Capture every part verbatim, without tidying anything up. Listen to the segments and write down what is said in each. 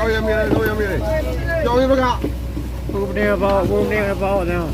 Yang mirip, yang mirip. Yang mirip, Kak. Bôh neubawa, bôh neubawa nyoe.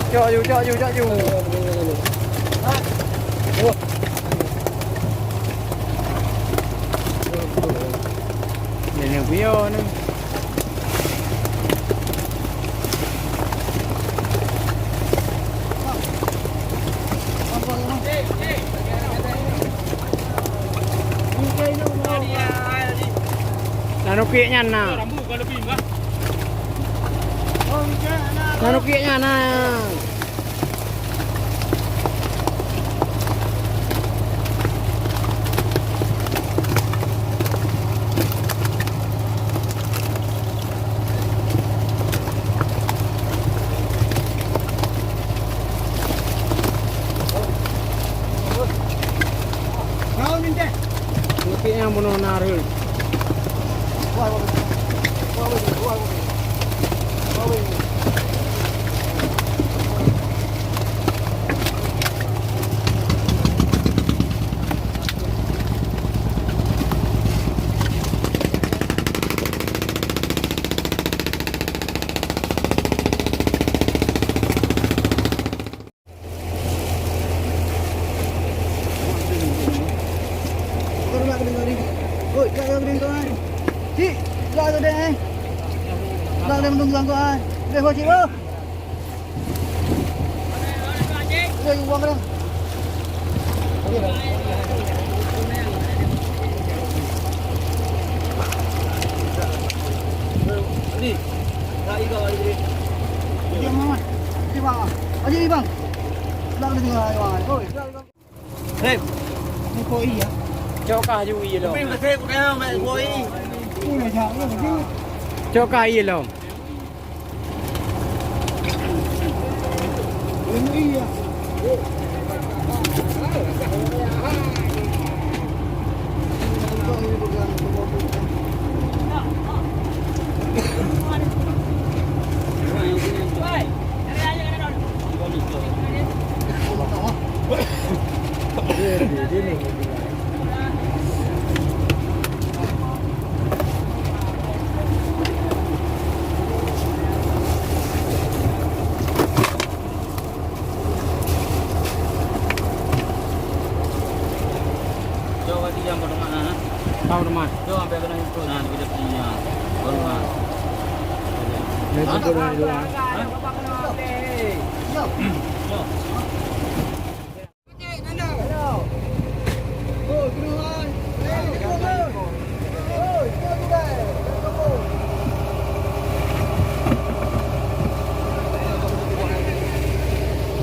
Cok ju, cok ju, cok ju. Ini beliau ni. Nanu kiek nyan na. Nanu kiek nyan na. Kau ni teh. Tapi yang bunuh narul. Oi, jak lagi kau, eh. Cik, jak lagi deh, eh. Jak lagi mendung ganggu, eh. Deh, ho, cik, ho. Deh, buang dah. Ni, tak ikau lagi. Dia, Mat. Dia, Bang. Aja, Bang. Jak lagi, Bang. Oi, jak lagi. Hei. Ni koi ya? Cok kah ju ie lom. Tapi betul ku dah mai koi. Ni dah jak ya, betul. Cok kah ie lom. Ini iya. Jauh lagi yang bernama, ha? Tahu rumah. Jauh sampai kena ikut, nah, kita punya rumah. Nanti turun dulu, ha? Ha? Jauh.